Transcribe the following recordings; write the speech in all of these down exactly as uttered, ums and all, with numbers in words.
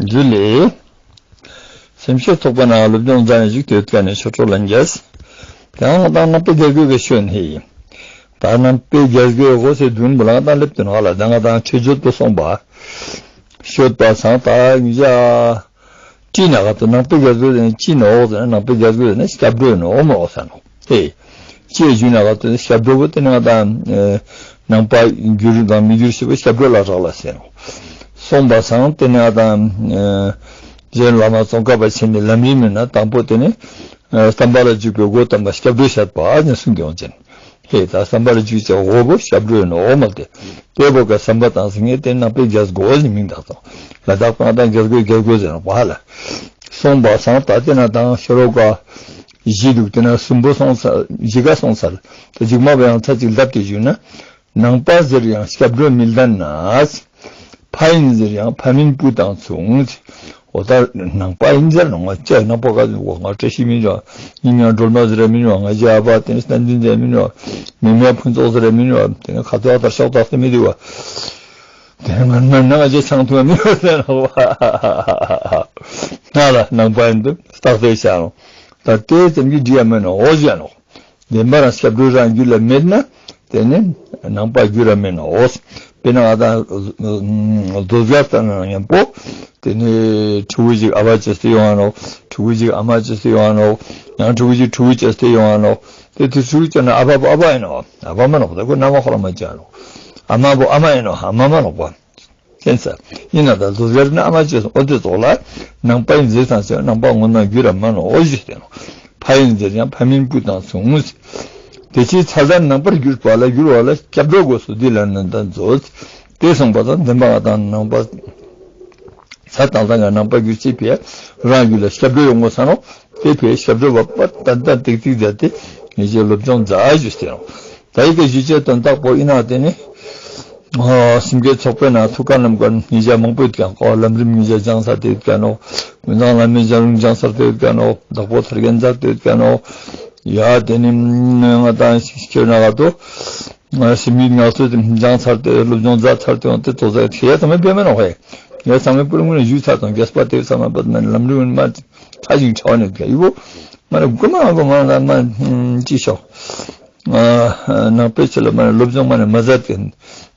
འདི་ལས། སེམས་ཤེས་ཚོགས་པ་ནང་སློབ་སྦྱོང་མཛད་ཞིག་དེ་ཀ་ནས་ཆོས་གྲོགས་ལ་འགྱེས། དེའང་ད་ནང་པའི་རྒྱལ་སྒོའི་གི་ཤོད་ནི། ད་ནང་པའི་རྒྱལ་སྒོའི་འོག་སེ་དུན་པོ་ལ་ད་སླེབས་དུ་ནག་ལ་ད་ང་ད་ཆོས་བརྗོད་དུ་སོང་པ། ཤོད་པ་སང་ད་ཡིན་ཡ། ཅི་ན་ག་ཏུ་ནང་པའི་རྒྱལ་སྒོ་ནས་ཅི་ནོག་ཟེར་ན་ནང་པའི་རྒྱལ་སྒོ་ནས་སྐྱབས་འགྲོ་ནོག་མོ་ཟེར་ནོག་ཧེ། ཅི་ཞུ་ན་ག་ཏུ་སྐྱབས་འགྲོ་བོ་དེ་ནས་ང་ད་ནང་པ་འགྱུར་དང་མི་འགྱུར་ཞེས་པ་སྐྱབས་འགྲོ་ལ་རག་ལ་ཟེར་ནོག་སོང་པ་སང་དེ་ནས་ང་ད་གཞན་བླ་མ་ཙོང་ཁ་པ་ཆེན་པོའི་ལམ་རིམ་ཡིན་ན་དང་པོ་དེ་ནས་བསམ་པ་ལ་འཇུག་པའི་སྒོ་དམ་པ་སྐྱབས་འགྲོ་བཤད་པ་ནས་གསུང་གི་ཡོང་ཅན། ཧེ་ད་བསམ་པར་འཇུག་ཅེས་འོ་བོ་སྐྱབས་འགྲོ་ཡིན་ནོ་འོ་མ་དེ། དེ་བོ་ག་བསམ་པ་དང་སེང་གེ་དེ་ནང་པའི་རྒྱལ་སྒོ་ཟེར་མིང་བཏགས་སོང་། ལ་དྭགས་པ་དང་རྒྱལ་སྒོའི་རྒྱལ་སྒོ་ཟེར་བ་ལ། སོང་པ་སང་ད་དེ་ན་དང་ཤོ་རོ་ཀ་བཞི་འདུག་དེ་ན་གསུམ་པོ་སོང་ཚར་བཞི་ག་སོང་ཚར། དེ་མཇུག་མ་བ་ཡང་ཚ་གཅིག་ལྡབ་དེ་བཞུགས་ན། ནང་པ་ཟེར་ཡང་སྐྱབས་འགྲོ་མི་ལྡན་ན། ཕ་ཡིན་ཟེར་ཡང་ཕ་མིན་བུ་དང་མཚུངས། འོ་ད་ནང་པ་ཡིན་ཟེར་ན་ང་ཅག་ནང་པ་ག་ཟེར་ང་བཀྲ་ཤིས་མིན་ར། ཡིན་ཡང་སྒྲོལ་མ་ཟེར་ར་མིན་ར། ང་ཅག་ཨ་ཕ་དེ་ནི་བསྟན་འཛིན་ཟེར་མིན་ར། མི་མེད་ཕུན་ཚོགས་ཟེར་ར་མིན་ར། དེ་ནི་ཁ་ཚ་དར་ཤོག་དར་ཏེ་མི་འདུག་བ། དེ་ནི་ང་ནང་ང་ཅག་ཆང་འཐུང་བ་མིན་ར་ཟེར་ན་བ། ང་ལ་ནང་པ་ཡིན་དུ་སྟག་ཏེ་བྱ་རུང་། ད་ལྟའི་ཙམ་གྱི་འདྲི་ཡ་མེད་ནོ་འོ་ཟེར་ནོ། བདེན་པ་རང་སྐྱབས་འགྲོ་རང་རྒྱུད་ལ་མེད་ན། དེ་ནི་ནང་པ་རྒྱུད་ར་མེད་ནོ། དཔེར་ན་ང་དང་རྡོ་སྒར་ལྟ་ན་མཉམ་པོ། དེ་ནི་ཕྲུ་གུ་ཞིག་ཨ་ཕ་བྱས་ཏེ་ཡོང་ང་ནོ། ཕྲུ་གུ་ཞིག་ཨ་མ་བྱས་ཏེ་ཡོང་ང་ནོ། ཡང་ཕྲུ་གུ་ཞིག་ཕྲུ་གུ་བྱས་ཏེ་ཡོང་ང་ནོ། དེ་དུས་ཕྲུ་གུ་བྱས་ན་ཨ་ཕ་ཨ་ཕ་ཡིན་ནོ། ཨ་ཕ་མ་ནོ། ད་ཁོ་མནའ་མ་ཁོ་རང་མ་བྱས་ནོ། ཨ་མ་བོ་ཨ་མ་ཡིན་ནོ། ཨ་མ་མ་ནོ་བ། ཁྱེད་ས། ཡིན་ན་ད་གཟུགས་ཟེར་ན་ཨ་མ་བཅོས་སོང་། ཨོ་དེ་ཚོགས་ལ། ནང་པ་ཡིན་ཟེར་ཙང་ཟེར་ནང་པ་ངོ་མ་རྒྱུད་ར་མ་ནོ་ཨོ་ཞུས་ཏེ་ནོ། ཕ་ཡིན་ཟེར་ཡང་ཕ་མིན་བུ་དང་མཚུངས། དེ་ཕྱིར་ཚ་ཟ་ནང་པར་གྱུར་པ་ལ་གྱུར་བ་ལ་སྐྱབས་འགྲོ་དགོས་སོ་འདི་ལ་ནི་ད་མཛོད། དེ་གསུངས་པ་དང་བདེན་པ་ང་དང་ནང་པ། ཚ་དང་ལྟ་ང་ནང་པ་གྱུར་ཅེས་པས་རང་རྒྱུད་ལ་སྐྱབས་འགྲོ་ཡོང་དགོས་ས་ནོ། དེ་བས་སྐྱབས་འགྲོ་བ་པ་ཏན་ཏན་ཏིག་ཏིག་མཛད་དེ་ངེས་ཤེས་སློབ་སྦྱོང་མཛད་ཞུས་ཏེ་ནོ། ད་ཡི་གེ་ཞུ་བྱེད་དོན་དག་པོ་ཡིན་ན་དེ་ནི། སེམས་བསྐྱེད་ཚོགས་པའི་ནང་ཐུགས་ཀ་རྣམས་ཀ་ཉེ་ཞ་མང་པོ་ཡོད་ཀྱང་ཀོ་ལམ་རིམ་ཉེ་ཞ་སྦྱངས་ཚར་དེ་ཡོད་ཀྱང་ནོ། ཀུན་བཟང་བླ་མའི་ཞབས་རིམ་སྦྱངས་ཚར་དེ་ཡོད་ཀྱང་ནོ། བདག་པོ་ཐར་རྒྱན་མཛད་དེ་ཡོད་ཀྱང་ནོ། ཡ་དེ་ནི་ང་དང་ཁྱོད་ན་ག་དོ། སེམས་ཉིད་ངལ་རྩོལ་དེ་སྦྱངས་ཚར་དེ་སློབ་སྦྱོང་མཛད་ཚར་དེ་ཡང་དེ་ཚོ་ཟེར་ཁྱེད་ཚང་མས་ཕེབས་མེད་ནོ་ཧེ། ངས་ཚང་མས་པུ་རུ་ངོས་ནས་ཞུས་ཚར་དང་རྒྱས་པ་དེ་ཚང་མ་པ་ལམ་རིམ་མ་ཕྲ་ཞིང་ཕྲ་བ་ནས་ཡིན་པོ། མ་ནི་དགོས་མ་དགོས་མ་ལ་མ་ཅི་ཤོག་ནང་པའི་ཆེད་ལ་མ་ནི་སློབ་སྦྱོང་མ་ནི་མ་མཛད་དེ།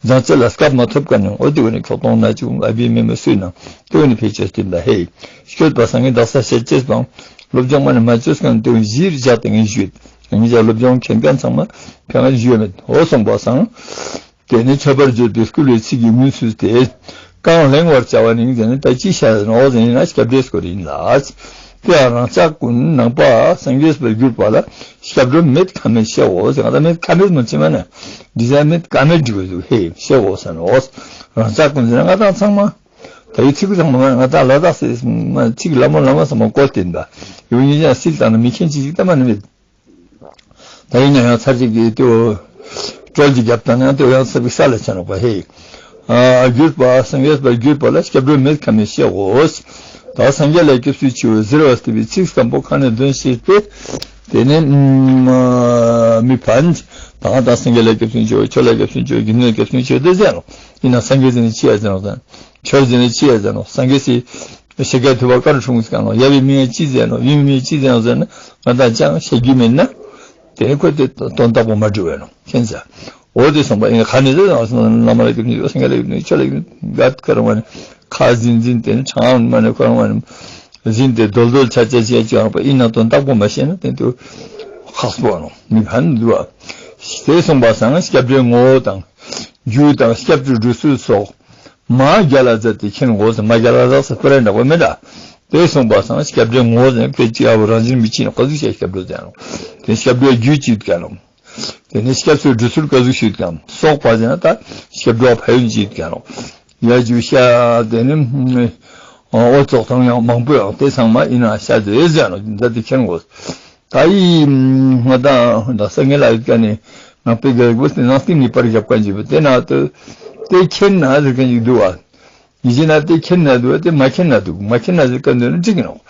སྦྱང་ཚད་ལ་སྐབས་མ་ཐོབ་ཀ་ནས་འོ་དེ་བས་ནི་ཁྱོག་སྟོང་ན་ཅིག་ཨ་བི་མེ་མེ་སུས་ན་དེ་བས་ནི་ཕལ་ཆེར་སྟེར་ལ་ཧེ། སྐྱོད་པ་སངས་རྒྱས་བདག་ས་བཤད་ཅེས་དང་། སློབ་སྦྱོང་མ་ནི་མ་བཅོས་ཀ་ནས་དེ་བས་གཞིར་བཞག་སྟེ་ངས་ཞུས། ངས་ཀྱང་སློབ་སྦྱོང་མཁན་མཁན་ཚང་མ་ཕན་ངར་ཞུས་མེད་འོ་གསུངས་པ་སང་། དེ་ནི་མཆོད་པར་བརྗོད་པའི་སྐུལ་བའི་ཚིག་གི་སྔོན་ཚུད་དེ། གང་གླེང་བར་བྱ་བ་ནི་ཟེར་ནས་ད་ཅི་བཤད་ཟེར་ན་འོ་ཟེར་ན་སྐྱབས་འགྲོའི་སྐོར་ཡིན་ལ། དེ་ཡང་རང་ཅག་ཀུན་ནང་པ་སངས་རྒྱས་པར་གྱུར་པ་ལ་སྐྱབས་འགྲོ་མེད་ཁ་མེད་བཤད་འོ་ཟེར་ང་ད་མེད་ཁ་མེད་མ་ཕྱི་མ་ན་འདི་ཟེར་མེད་ཀ་མེད་འགྲིག་འོ་ཟེར་ཧེ་བཤད་འོ་ཟེར་ན་འོ། རང་ཅག་ཀུན་ཟེར་ན་ང་དང་ཚང་མ། ད་ཡི་ཚིག་ཚང་མ་ང་དང་ལ་དྭགས་སེ་མ་ཚིག་ལ་མོ་ལ་མ་ཚང་མ་བཀོལ་ཏེ་འདའ་ཡོད་ཉིད་ཀྱང་སིལ་དང་ན་མི་མཁྱེན་ཅི་ཞིག་ད་མ་ནི་མེད། ད་ཡིན་ན་ཡང་ཚར་གཅིག་གིས་དེའོ། སྤྲོལ་གྱི་རྒྱབ་དང་ཡང་དེའོ་ཡང་ཚར་གཅིག་ས་ལ་ཆ་ནོག་པ་ཧེ། ཨ་གྱུར་པ་སངས་རྒྱས་པར་གྱུར་པ་ལ་སྐྱབས་འགྲོ་མེད་ཁ་མེད་བཤད་འོ། ད་སངས་རྒྱས་ལ་སྐྱབས་སུ་མཆིའོ་ཟེར་བ་ལྟ་བུའི་ཚིག་སྐམ་པོ་ཁ་ནས་འདོན་ཤེས་པས། དེ་ནས་མི་ཕན། ད་ད་སངས་རྒྱས་ལ་སྐྱབས་སུ་མཆིའོ་ཆོས་ལ་སྐྱབས་སུ་མཆིའོ་དགེ་འདུན་ལ་སྐྱབས་སུ་མཆིའོ་དེ་ཟེར་ནོ། ཡིན་ན་སངས་རྒྱས་ཟེར་ནས་ཅི་ཡ་ཟེར་ནོ་ཟེར། ཆོས་ཟེར་ནས་ཅི་ཡ་ཟེར་ནོ་སངས་རྒྱས་སི། ཤེས་རྒྱ་ཐུབ་པ་དཀར་འཁྲུངས་ཀྱང་ནོ་ཡབ་ཡི་མིང་ཅི་ཟེར་ནོ་ཡུམ་མིང་ཅི་ཟེར་ནོ་ཟེར་ན་ང་དང་ཅང་ཤེས་རྒྱུ་མེད་ན། དེ་ཁོ་དེ་དོན་དག་པོ་མ་འགྲུབ་བས་ནོ་མཁྱེན་ཟེར། འོ་དེ་གསུངས་པ་ཡིན་ཁ་ནས་ཟེར་ནོ་བླ་མ་ལ་སྐྱབས་སུ་མཆིའོ་སངས་རྒྱས་ལ་སྐྱབས་སུ་མཆིའོ་ཆོས་ལ་སྐྱབས་སུ་མཆིའོ་ག་ཁ་རང་བ་ནི་ཁ་ཟིན་ཟིན་དེ་ནི་གྲང་མ་ནི་ཁོ་རང་བ་ནི་ཟིན་དེ་རྡོལ་རྡོལ་ཆ་ཆ་བྱས་ཀྱང་པ་ཡིན་ན་དོན་དག་པོ་མ་ཤེས་ན་དེ་དུ་ཁག་པོ་ནོ་མི་ཕན་འདུག་བ། དེ་གསུངས་པ་སང་སྐྱབས་འགྲོའི་ངོ་བོ་དང་། རྒྱུ་དང་སྐྱབས་འགྲོའི་འགྲོ་ཚུལ་སོགས། མ་རྒྱ་ལ་ཟེར་ཏེ་མཁྱེན་དགོས་སོ་མ་རྒྱ་ལ་ཟེར་ས་ཀུ་རེ་འདྲ་བོ་མེད་ད། དེ་གསུངས་པ་སང་སྐྱབས་འགྲོའི་ངོ་བོ་ཟེར་ན་ཕལ་ཆེར་ཨ་བོ་རང་བཞིན་མི་ཕྱེད་ནས་ག་ཟུག་བྱས་སྐྱབས་འགྲོ་ཟེར་ནོ། དེ་སྐྱབས་འགྲོའི་རྒྱུ་ཅིག་ཡོད་ཀྱང་ནོ། དེ་ནས་སྐྱབས་སུ་འགྲོ་ཚུལ་ག་ཟུག་ཞིག་ཡོད་ཀྱང་སོགས་པ་ཟེར་ན་ད་སྐྱབས་འགྲོ་ཕན་ཡོན་ཅིག་ཡོད་ཀྱང་ནོ། ཡ་རྒྱུ་ཤ་དེ་ནི། འོ་ཙོག་ཐང་ཡང་མང་པོ་ཡང་དེ་ཚང་མ་ཡིན་ན་ཤ་དེ་ཟེར་ནོ་འདི་དེ་མཁྱེན་དགོས། ད་ཡིས་ང་དང་ད་སངས་རྒྱས་ལ་ཡོད་ཀ་ནི་ནང་པའི་རྒྱལ་པོ་དེ་ནང་སྟེང་གཉིས་པར་བཞག་པ་འཇིག་པ་དེ་ན་དུ་དེ་མཁྱེན་ན་ཟེར་མཁན་ཅིག་འདུག་བ། ཡིན་ན་དེ་མཁྱེན་ན་འདུག་བ་དེ་མ་མཁྱེན་ན་འདུག་མ་མཁྱེན་ན་ཟེར་ཀ་འདོད་ན་འགྲིག་གི་ནོ།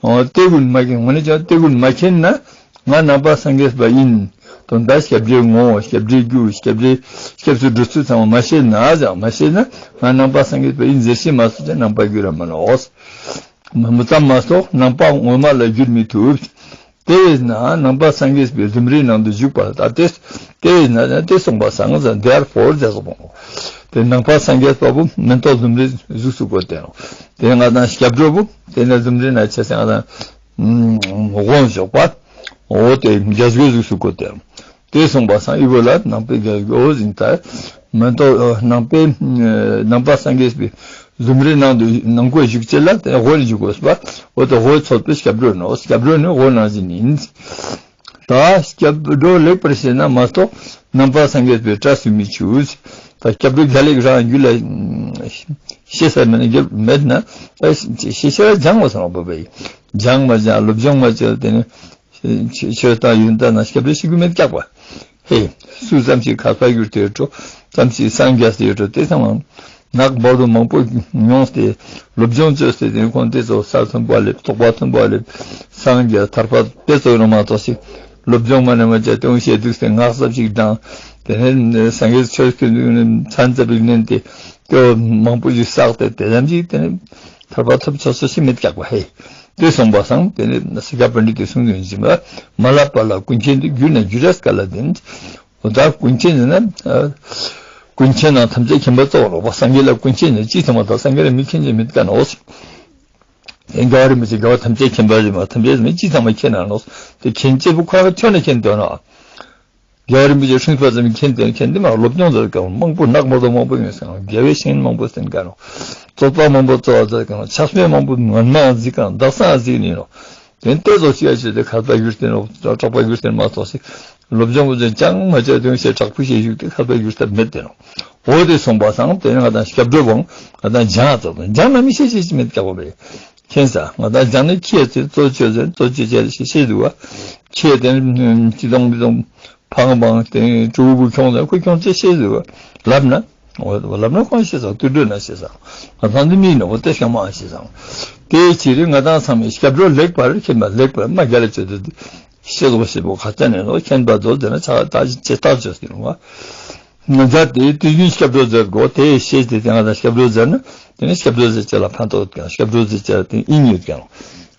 ཨོ་དེ་ཀུན་མ་མཁྱེན་ངོ་ནས་ཀྱང་དེ་ཀུན་མ་མཁྱེན་ན་ང་ནང་པ་སངས་རྒྱས་པ་ཡིན། དོན་དག་སྐྱབས་འགྲོའི་ངོ་བོ། སྐྱབས་འགྲོའི་རྒྱུ། སྐྱབས་འགྲོའི་སྐྱབས་སུ་འགྲོ་ཚུལ་ཚང་མ་མ་ཤེས་ན་ཡང་། མ་ཤེས་ན་ང་ནང་པ་སངས་རྒྱས་པ་ཡིན་ཟེར་ཤེས་མ་སོང་ཙང་ནང་པ་རྒྱུད་ར་མ་ལོག་མ་མི་ཙམ་མ་གཏོགས་ནང་པ་ངོ་མ་ལ་འགྱུར་མི་ཐུབ། དེ་བས་ན་ནང་པ་སངས་རྒྱས་པའི་ལམ་རིམ་ནང་དུ་ཞུགས་པ་ལ་ད་དེ། དེ་བས་ན་དེ་གསུངས་པ་སངས་ཟེར། Therefore ཟེར་སོང་། དེ་ནང་པ་སངས་རྒྱས་པ་པོ་མེ་ཏོག་ལམ་རིམ་གཟུགས་སུ་བཀོད་དེ་ནོ། དེ་ང་དང་སྐྱབས་འགྲོ་པོ་དེ་ནས་ལམ་རིམ་ན་ཆ་སེ་ང་དང་དབང་ཞོག་པ། འོ་དེ་རྒྱ་སྒོའི་གཟུགས་སུ་བཀོད་དེ་ནོ། དེ་གསུངས་པ་སང་ཨི་བོ་ལ་ནང་པའི་རྒྱལ་སྒོ་འོ་ཟིན་ད། མེ་ཏོག་ནང་པའི་ནང་པ་སངས་རྒྱས་པའི་ལམ་རིམ་ནང་དུ་ནང་སྒོ་ཞུགས་ཅེས་ལ་དེ་དབོར་འཇུག་དགོས་པ། འོ་དེ་དབོར་ཚོད་པའི་སྐྱབས་འགྲོ་ནོ། སྐྱབས་འགྲོ་ནི་དབོར་ནང་བཞིན་ཡིན། ད་སྐྱབས་འགྲོ་ལེགས་པར་ཤེས་ན་མ་གཏོགས་ནང་པ་སངས་རྒྱས་པའི་གྲྭ་སུ་མི་ཆུད། ད་སྐྱབས་འགྲོ་རྒྱལ་ལེགས་རང་རྒྱུད་ལ་ཤེས་ས་མེད་ན་རྒྱབ་མེད་ན་ད་ཤེས་ཤེས་སྦྱང་བ་སང་བབ་པའི་སྦྱང་མ་སྦྱང་སློབ་སྦྱོང་མ་བྱས་དེ་ནི། ཆོས་དང་ཡོན་ཏན་དང་སྐྱབས་རེ་ཞིག་གི་མེད་ཀྱག་པ། ཧེ། སུ་ཙམ་ཞིག་མཁས་པ་གྱུར་ཏེ་ཡོད་འགྲོ། ཙམ་ཞིག་སངས་རྒྱས་ཏེ་ཡོད་འགྲོ། དེ་ཚང་མ་ནག་འབར་དུ་མང་པོ་མྱོང་སྟེ་སློབ་སྦྱོང་བྱས་ཏེ་དེ་ཁོང་དེ་ཚོ་ས་མཐོན་པོ་སླེབས། རྟོགས་པ་མཐོན་པོ་སླེབས། སངས་རྒྱས་ཐར་པ་དེ་ཚོ་ཡོད་མ་གཏོགས་ཤིག་སློབ་སྦྱོང་མ་ནས་མ་བྱས་ཏེ་འོང་ཤེས་འདུག་སྟེ་ངག་ཙམ་ཞིག་བགྲང་། དེ་ནས་སངས་རྒྱས་ཆོས་ཀྱི་མཚན་ཙམ་ཞིག་ལེན་ཏེ་དེ་མང་པོ་ཞིག་བསགས་ཏེ་དེ་ཙམ་ཞིག་དེ་ནས་ཐར་པ་ཐོབ་ཆོག་ཆོག་ཞིག་མེད་ཀྱག་པ་ཧེ། དེ་གསུངས་པ་སང་དེ་ནི་སི་ཀ་པཎྜི་ཏའི་གསུང་དོན་བཞིན་པ། མ་བསླབས་པ་ལ་ཀུན་མཁྱེན་དུ། བསྒྱུར་ན་བསྒྱུར་བྱ་སྐལ་ལ་ལྡན། འོ་ད་ཀུན་མཁྱེན་ཟེར་ན་ཀུན་མཁྱེན་ནང་ཐམས་ཅད་མཁྱེན་པ་གཙོ་བོ་ལོག་པ། སངས་རྒྱས་ལ་ཀུན་མཁྱེན་ནི་ཅི་ཐུབ་མ་ཐག་སངས་རྒྱས་ལ་མི་མཁྱེན་ཅིག་མེད་ཀ་ནོ། རྒྱལ་བ་རིན་པོ་ཆེ་རྒྱལ་བ་ཐམས་ཅད་མཁྱེན་པ་རེད་མ། ཐམས་ཅད་མི་ཅི་ཐམ་པ་མཁྱེན་ན་ནོ། དེ་མཁྱེན་ཅེས་པོ་ཁོ་རང་ཁྱོན་ནས་མཁྱེན་འདོད་ན། རྒྱལ་བ་རིན་པོ་ཆེ་ཧྲིན་ཕ་ཙམ་མཁྱེན་དེ་མཁྱེན་དེ་མ་སློབ་སྦྱོང་མཛད་མཁན་མང་པོ་ནག་མོ་དང་མང་པོ་ཡོད་སེང་། དགེ་བའི་བཤེས་གཉེན་མང་པོ་བསྟེན་མཁན་རོ། རྩོད་པ་མང་པོ་རྩོད་པ་མཛད་མཁན་རོ། ཆགས་པའི་མང་པོ་ངན་སྨྲ་གཟིགས་མཁན་དག་སང་གཟིགས་ནི་རོ། དེ་ལྟས་ཚོ་ཤེས་ཡ་ཆེད་དེ་མཁས་པ་གྱུར་ཏེ་ནོ། གྲགས་པ་གྱུར་ཏེ་མ་གཏོགས་ཤིག་སློབ་སྦྱོང་པོ་ཅང་མ་བྱས་དོན་ཤེས་དྲག་པོ་ཤེས་བཞུགས་ཏེ་མཁས་པ་གྱུར་ཐབས་མེད་དེ་ནོ། འོ་དེ་སོང་པ་སང་དེ་ནི་ང་དང་སྐྱབས་འགྲོ་བོང་ང་དང་སྦྱང་ཙམ་དང་སྦྱང་ན་མི་ཤེས་ཤེས་ཅི་མེད་ཀྱག་པ་རེད། མཁྱེན་ས་ང་དང་སྦྱང་ནི་ཁྱེད་ཚོས་གཙོ་ཆོས་ཚོས་གཙོ་ཆོས་བྱས་ཤེས་ཤེས་འདུག་བ། ཁྱེད་དེ་ཅི་དང་མི་དང་། ཕང་པང་དེ་ཀྲུ་བུ་ཁྱོང་ལ་ཁོ་ཁྱོང་ཚེ་ཤེས་ཟེར་བ། ལབ་ན། འོ་ལབ་ན་ཁོང་ཤེས་ས་དུད་འགྲོ་ན་ཤེས་ས། ང་ཚང་འདི་མིན་ནོ་དེ་ཤ་མ་ཤེས་ས། དེའི་ཕྱིར་ང་ཚང་ཚང་མས་སྐྱབས་འགྲོ་ལེགས་པར་མཁྱེན་པ་ལེགས་པར་མ་རྒྱ་ལ་བྱེད་དུ་ཤེས་དགོས་ཤེས་པོ་ཁ་ཚ་ནས་ནོ་མཁྱེན་པ་དོ་དེ་ན་ཆ་ད་ཇི་ལྟར་བྱོས་ཟེར་བ། ང་ཚ་དེ་དུས་རྒྱུན་སྐྱབས་འགྲོ་མཛད་དགོས་དེ་ཤེས་ཏེ་དེ་ང་ཚ་སྐྱབས་འགྲོ་མཛད་ན་དེ་ནི་སྐྱབས་འགྲོ་མཛད་ཅེས་ལ་ཕན་ཐོགས་ཀྱང་སྐྱབས་འགྲོ་མཛད་ཅེས་ལ་དེ་ཨིན་ཡོད་ཀྱང་།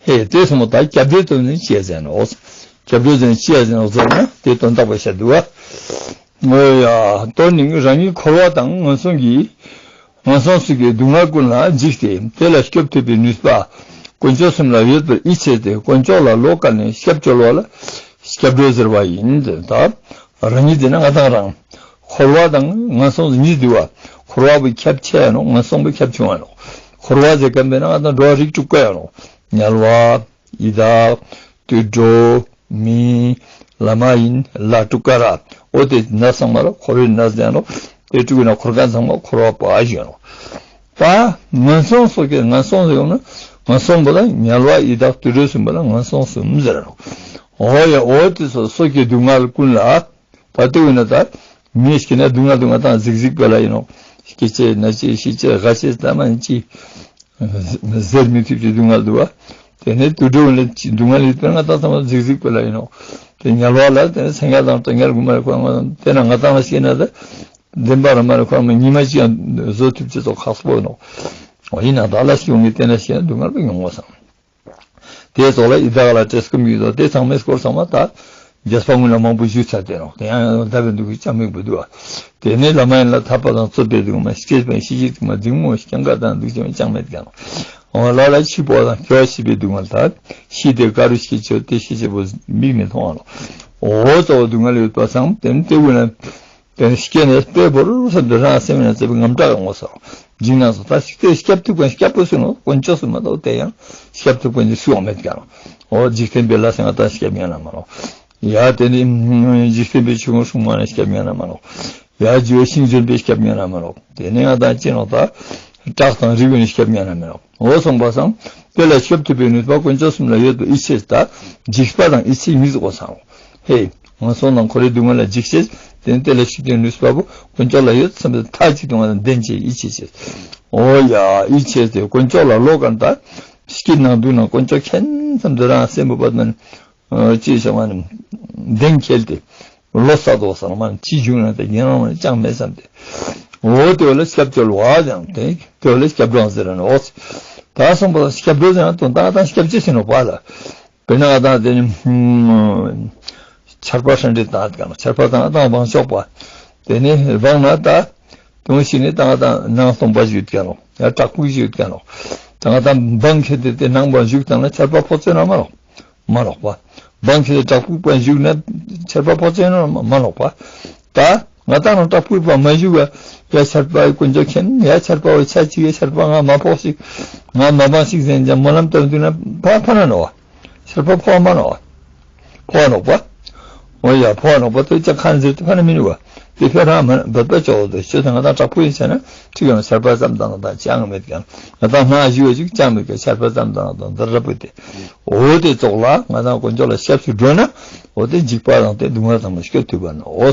ཧེ་དེ་སོང་མོ་ད་སྐྱབས་འགྲོའི་དོན་ནི་ཅི་ཡ་ཟེར་ནོ། སྐྱབས་འགྲོ་ཟེར་ཅི་ཡ་ཟེར་ནོ་ཟེར་ན་དེ་དོན་དག་པ་བཤད་འདུག་བ། འོ་ཡ། དོན་ནི་རང་ཉིད་འཁོར་བ་དང་ངན་སོང་གི་ངན་སོང་སོགས་ཀྱི་སྡུག་བསྔལ་ཀུན་ལ་འཇིགས་ཏེ་དེ་ལ་སྐྱོབ་ཐུབ་པའི་ནུས་པ་དཀོན་མཆོག་གསུམ་ལ་ཡོད་པར་ཡིད་ཆེས་ཏེ་དཀོན་མཆོག་ལ་བློ་དཀར་ནས་སྐྱབས་བཅོལ་བ་ལ་སྐྱབས་འགྲོ་ཟེར་བ་ཡིན། ད་རང་ཉིད་དེ་ན་ང་དང་རང་འཁོར་བ་དང་ངན་སོང་གཉིས་འདུས་བ། འཁོར་བ་པོ་ཁྱབ་ཆེ་ཡ་ནོ། ངན་སོང་པོ་ཁྱབ་ཆུང་བ་ནོ། འཁོར་བ་ཟེར་མཁན་པས་ན་ང་དང་འགྲོ་བ་རིགས་དྲུག་པ་ཡ་ནོ། དམྱལ་བ། ཡི་དྭགས། དུད་འགྲོ། མི། ལྷ་མ་ཡིན་ལྷ་དྲུག་ཀ་ར། འོ་དེ་ན་ཚང་མ་ལ་འཁོར་བའི་ན་ཟེར་ནོ། དེ་དྲུག་ན་འཁོར་མཁན་ཚང་མ་འཁོར་བ་པ་ཞུ་ནོ། ད་ངན་སོང་སོགས་ཀྱི་ངན་སོང་ཟེར་ཡོང་ན་ངན་སོང་པོ་ལ་དམྱལ་བ་ཡི་དྭགས་དུད་འགྲོ་གསུམ་པོ་ལ་ངན་སོང་གསུམ་ཟེར་ནོ། འོ་ཡ་འོ་དེ་སོགས་སོགས་ཀྱི་སྡུག་བསྔལ་ཀུན་ལ། ད་ལྟ་བས་ན་ད་མི་སྐྱེ་ན་སྡུག་བསྔལ་སྡུག་བསྔལ་དང་གཟིག་གཟིག་པ་ལ་ཡིན་ནོ། སྐྱེ་ཆེ་ན་ཆེ་ཤི་ཆེ་རྒ་ཆེ་ད་མ་ཡིན་ཅི། ཟེར་མི་ཐུབ་ཀྱི་སྡུག་བསྔལ་འདུག་བ། དེ་ནས་དུད་འགྲོ་ལ་སྡུག་བསྔལ་ཡོད་པས་ང་ད་ཚང་མ་གཟིག་གཟིག་པ་ལ་ཡིན་ནོ། དེ་དམྱལ་བ་ལ་དེ་ནས་སེང་གེ་དང་སྤྲང་ངར་དགུ་མ་ལ་ཁོ་ང་དེ་ན་ང་ད་ང་སྐྱེ་ན་ད། བདེན་པ་ར་མ་ར་ཁོ་ང་ཉི་མ་གཅིག་ཡང་བཟོ་ཐུབ་ཀྱི་ཚོ་ཁག་པོ་ཡིན་ནོ། འོ་ཡིན་ན་ད་ལ་སྐྱེ་བོ་ངས་བལྟས་ན་ཤེས་ན་སྡུག་བསྔལ་པོ་མྱོང་བ་སང་། དེའི་ཐོག་ལ་ཡི་དྭགས་ལ་བཀྲེས་སྐོམ་ཡོད་དོ། དེ་ཚང་མའི་སྐོར་ཚང་མ་ད་རྒྱས་པ་སྔོན་ལ་མང་པོ་ཞུས་ཚར་ཏེ་རོ། དེ་ཡང་ཡང་ལྡབ་པའི་འདུག་གི་ཅང་མེད་པ་འདུག་བ། དེ་ནས་བླ་མ་ཡིན་ལ་ཐར་པ་དང་རྩོད་པའི་སྡུག་བསྔལ་སྐྱེས་པའི་ཤི་ཤི་སྡུག་བསྔལ་འཛིང་མོ་ཞིག་ཀྱང་ག་དང་འདུག་ཅང་ཅང་མེད་ཀྱང་། འོ་ལ་ལ་འཆི་འཕོ་དང་སྐྱེ་བ་ཤི་བའི་སྡུག་བསྔལ་ད་ཤི་དེ་ག་རུ་ཤི་ཆེ་དེ་ཤི་ཆེ་པོ་མིག་ནས་མཐོང་བ་ལོ། འོ་གཙོ་བོ་སྡུག་བསྔལ་ཡོད་པ་ཚང་དེ་ནི་དེ་དགོས་ན། དེ་ནི་སྐྱེས་ནས་དཔེ་བོར་སེམས་དུ་རང་སེམས་ནས་བརྩེ་བའི་ངམ་སྐྲག་ཡོང་ངོ་སོ། འཇིགས་སྣང་སོ། ད་ཞིག་དེ་སྐྱབས་ཐུབ་མཁན་སྐྱབས་པོ་སུ་ནོ། དཀོན་མཆོག་སུ་མ་གཏོགས་དེ་ཡང་སྐྱབས་ཐུབ་མཁན་གྱི་སུའང་མེད་ཀྱང་། འོ་འཇིག་རྟེན་པའི་ལྷ་སྲིན་ང་ད་སྐྱབས་ཉན་ན་མ་ནོ། ཡ་དེ་ནི་འཇིག་རྟེན་པའི་ཆུ་ཁུང་སྲུང་མ་ནས་སྐྱབས་ཉན་ན་མ་ནོ། ཡ་རྒྱུ་བའི་ཤིང་ལྗོན་པའི་སྐྱབས་ཉན་ན་མ་ནོ། དེ་ནི་ང་ད་ཅི་ནོ་ད། བྲག་དང་རི་བོའི་ནི་སྐྱབས་ཉན་ན་མ་ནོ། འོ་སོང་པ་སང་། དེ་ལ་སྐྱབས་ཐུབ་པའི་ནུས་པ་དཀོན་མཆོག་གསུམ་ལ་ཡོད་པའི་ཡིད་ཆེས་ད། འཇིགས་པ་དང་ཡིད་ཆེས་གཉིས་སུ་གོ་སང་། ཧེ། ངན་སོང་དང་འཁོར་བའི་སྡུག་བསྔལ་ལ་འཇིགས་ཤེས། དེ་ནི་དེ་ལ་ཞི་བདེའི་ནུས་པ་པོ་དཀོན་མཆོག་ལ་ཡོད་བསམ་པའི་མཐའ་གཅིག་ཏུ་ང་དང་ལྡན་ཅེས་ཡིད་ཆེས་བྱེད། འོ་ཡ་ཡིད་ཆེས་ཏེ་དཀོན་མཆོག་ལ་བློ་དཀར་ད། སྐྱིད་ནང་སྡུག་ནང་དཀོན་མཆོག་མཁྱེན་ཙམ་དུ་རང་སེམས་པོ་པ་དང་། ཅེས་བྱ་བ་ནི། གདེང་འཁེལ་ཏེ། ལོ་གསར་དུ་བ་ས་ལ་མ་ཅི་བྱུང་ན་དེ་ཉིན་རང་ལ་ཅང་མེད་བསམ་སྟེ། འོ་དེ་བ་ལ་སྐྱབས་བཅོལ་བ་ཀྱང་དེ་དེ་བ་ལ་སྐྱབས་འགྲོ་ཟེར་ནས་འོ། ད་སོང་པ་ལ་སྐྱབས་འགྲོ་ཟེར་ན་དོན་དག་དང་སྐྱབས་བཅོལ་ཟེར་ནོ་པ་ལ། དཔེར་ན་ང་དང་དེ་ནི་ཆར་པ་ཧྲན་ཏེ་བཏང་ག་ན་ཆར་པ་བཏང་བཏང་བང་ཆོག་པ། དེ་ནི་བང་ན་ད་དུང་ཞིག་ནི་བཏང་བཏང་ནང་སྟོང་པ་ཞིག་ཡོད་ཀྱང་ནོ་ཡ་བྲག་ཕུག་ཞིག་ཡོད་ཀྱང་ནོ། ད་ང་དང་བང་ཁྱེར་ཏེ་དེ་ནང་པ་བཞུགས་བཏང་ན་ཆར་པ་ཕོག་ཚོད་ན་མ་རོགས། མ་རོགས་པ། བང་ཁྱེར་ཏེ་བྲག་ཕུག་པ་བཞུགས་ན་ཆར་པ་ཕོག་ཚོད་ན་མ་རོགས་པ། ད་ང་དང་ནང་བྲག་ཕུག་པ་མ་བཞུགས་ཡ་ཆར་པ་དཀོན་མཆོག་མཁྱེན་ཡ་ཆར་པ་བ་ཆ་གཅིག་ཡ་ཆར་པ་ང་མ་ཕོག་ཞིག་ང་མ་བང་ཞིག་ཟེར་ཀྱང་སྨོན་ལམ་བཏབ་འདུག་ན་ཕ་ཕ་ན་ནོ་བ། ཆར་པ་ཕོག་མ་ནོག་ཕོག་ནོག་པ། འོ་ཡ་ཕོག་ནོག་པ་དེ་ཅག་ཁ་ཟེར་དེ་ཕ་ན་མི་ནུ་བ། དེ་ཕེ་རང་མ་བད་པ་ཅོག་དེ་ཤོད་དེ་ང་དང་དྲག་པོ་ཡིན་ཟེར་ན་ཁྲིག་ཡང་ཆར་པ་ཙམ་དང་དང་ཅང་མེད་ཀྱང་ང་དང་སྣ་ཞུ་བ་ཅིག་ཅང་མེད་ཀྱང་ཆར་པ་ཙམ་དང་དང་དེ་ར་པོ་དེ། འོ་དེ་ཙོག་ལ་ང་དང་དཀོན་མཆོག་ལ་སྐྱབས་སུ་འགྲོ་ན་འོ་དེ་འཇིགས་པ་དང་དེ་སྡུག་བསྔལ་དང་མ་སྐྱོབ་ཐུབ་པ་ནོ། འོ།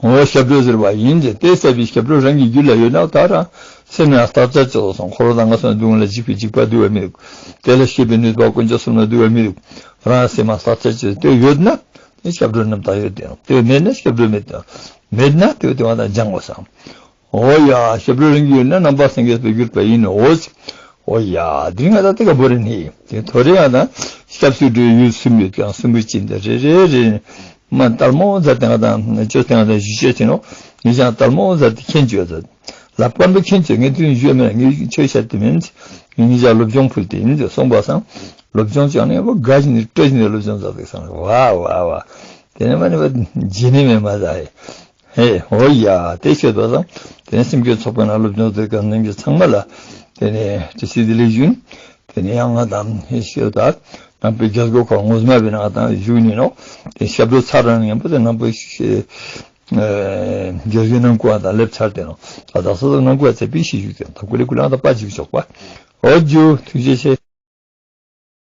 འོ་སྐྱབས་འགྲོ་ཟེར་བ་ཡིན་ཏེ་དེ་ཟེར་བའི་སྐྱབས་འགྲོ་རང་གི་རྒྱུད་ལ་ཡོད་ན་ད་རང་སེམས་ཡང་བརྟག་དཔྱད་བྱེད་དགོས་སོང་། འཁོར་བ་དང་ངན་སོང་སྡུག་བསྔལ་ལ་འཇིགས་པའི་འཇིགས་པ་འདུལ་བ་མི་འདུག་དེ་ལ་སྐྱེས་པའི་ནུས་པ་དཀོན་མཆོག་གསུམ་ལ་འདུལ་བ་མི་འདུག་རང་སེམས་ཡང་བརྟག་དཔྱད་བྱེད་དེ་ཡོད་ན་དེ་སྐྱབས་འགྲོ་རྣམ་དག་ཡོད་དེ་དེ་མེད་ན་སྐྱབས་འགྲོ་མེད་དེ་མེད་ན་དེ་དེ་བ་དང་སྦྱང་དགོས་སོང་། འོ་ཡ་སྐྱབས་འགྲོ་རང་གི་ཡོད་ན་རྣམ་པར་སངས་རྒྱས་པའི་གྱུར་པ་ཡིན་ནོ། འོ་ཡ་དེ་རིང་ང་ད་དེ་ག་བོ་རེ་ནི་དེ་ཐོ་རེ་ང་ད་སྐྱབས་སུ་འགྲོའི་ཡུལ་གསུམ་ཡོད་ཀྱང་གསུམ་པོའི་ཅིན་དེ་རེ་རེ་རེ་མ་ལྟར་མོ་ཟ་དེ་ང་ད་ཅོ་དེ་ང་ད་ཞུ་ཅོ་དེ་ནོ་ངེད་ཅང་ལྟར་མོ་ཟ་དེ་མཁྱེན་ཅོ་ཟ། ལ་པན་པོ་མཁྱེན་ཅོ་ངེད་དུ་ཞུ་མེད་ངེད་ཆོས་བཤད་དེ་མིན། ངེད་ཅང་སློབ་སྦྱོང་ཕུལ་དེ་ཡིན་ཟེར་གསུངས་པ་སང་། སློབ་སྦྱོང་བྱས་ནས་བ་དགའ་བཞིན་ནས་སྤྲོ་བཞིན་ནས་སློབ་སྦྱོང་མཛད་དེ་སང་བ་བ་བ། དེ་ནས་མ་ནི་བ་བརྗེད་ནི་མེད་མ་ཟ་ཧེ། ཧེ། འོ་ཡ། དེ་ཤོད་དོ་སང་། དེ་ནས་སེམས་རྒྱུད་ཚོགས་པའི་ནང་སློབ་སྦྱོང་མཛད་མཁན་ནང་གི་ཚང་མ་ལ། དེ་ནས་དེ་སྲིད་དེ་ལེགས་ཞུན། དེ་ནས་ཡང་ང་དང་ཧེ་ཤོད་ད། ནང་པའི་རྒྱལ་སྒོ་ཁག་ངོ་མ་བའི་ནང་དང་བཞུགས་ནི་ནོ། དེ་ཞབས་བྲོ་ཚར་རང་ཉན་པོ་དེ་ནང་པའི་ཤེ། རྒྱལ་སྒོའི་ནང་ཁུལ་དང་སླེབས་ཚར་དེ་ནོ། ད་ད་སོ་སོ་ནང་ཁུལ་ཚེ་པི་ཤི་བཞུགས་དེ་ད་ཀུ་ལི་ཀུ་ལང་ད་པ་འཇིག་ཆོག་པ། འོ་རྒྱུ་ཐུགས་རྗེ་ཆེ།